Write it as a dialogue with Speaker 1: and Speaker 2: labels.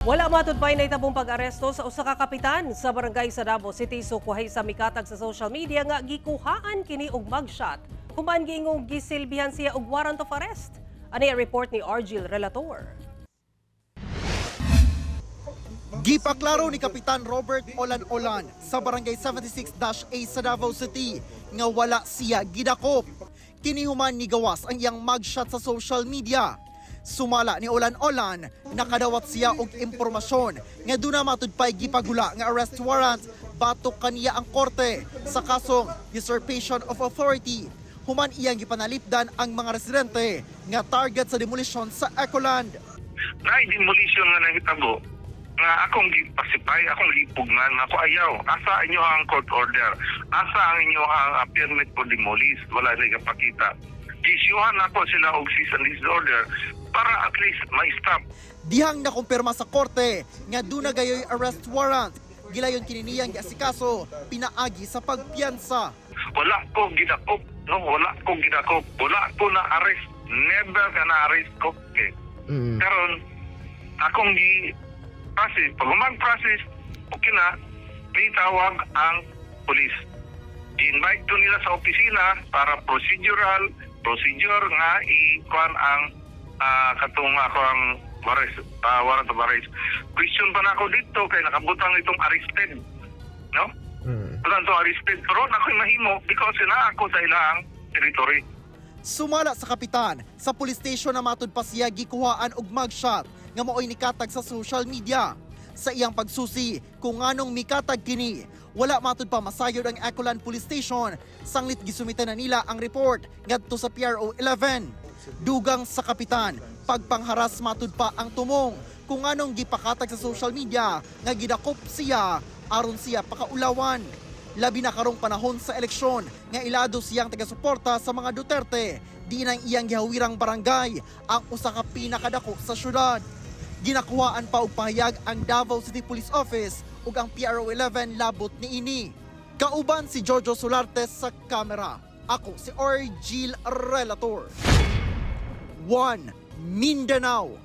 Speaker 1: Wala matud pa'y nahitabong pag-aresto sa usa ka kapitan sa barangay sa Davao City sukuhay sa mikatag sa social media nga gikuhaan kini og mugshot. Human giingong gisilbihan siya og warrant of arrest. Ani ang report ni Argil Relator.
Speaker 2: Gipaklaro ni Kapitan Robert Olan Olan sa Barangay 76-A sa Davao City nga wala siya gidakop. Kini human nigawas ang iyang mugshot sa social media. Sumala ni Olan Olan, nakadawat siya og impormasyon nga duna matud pa'y gipagula nga arrest warrant batok kaniya ang korte sa kasong usurpation of authority human iyang gipanalipdan ang mga residente nga target sa demolisyon sa Ecoland.
Speaker 3: Na demolition nga nahitabo nga akong gipasipay, akong gipugnan nga ako ayaw. Asa inyo ang court order? Asa ang inyo ang permit for demolish? Wala na pakita. Isyuhan nako sila og cease and desist order para at least ma-stop.
Speaker 2: Dihang nakumpirma sa korte nga duna gayoy arrest warrant. Gilayon kini niyang giasikaso pinaagi sa pagpiyansa.
Speaker 3: Wala ko gidakop, no? Wala ko gidakop. Wala ko na arrest. Never ka na arrest ko. Okay. Karon akong gi process, pag mag-process, okay na, may tawag ang police. I-invite to nila sa opisina para procedural, procedure nga i-kuan ang katong ako ang arrest, warrant of arrest. Question pa na ako dito kay nakabutang itong arrested. No? Butang to arrested pero na ako'y mahimo because na ako sa ilang territory.
Speaker 2: Sumala sa kapitan, sa police station na matud pa siya gikuhaan og mugshot nga maoy nikatag sa social media. Sa iyang pagsusi kung nganong mikatag kini, wala matud pa masayod ang Ecoland Police Station sanglit gisumite na nila ang report ngadto sa PRO 11. Dugang sa kapitan, pagpangharas matud pa ang tumong kung nganong gipakatag sa social media nga gidakop siya aron siya pakaulawan. Labi na karong panahon sa eleksyon nga ilado siyang taga-suporta sa mga Duterte, di nang iyang gihawirang barangay ang usa ka pinakadako sa syudad. Ginakuhaan pa og pahayag ang Davao City Police Office ug ang PRO 11 labot niini. Kauban si Jojo Solarte sa kamera. Ako si Orgil Relator. 1 Mindanao.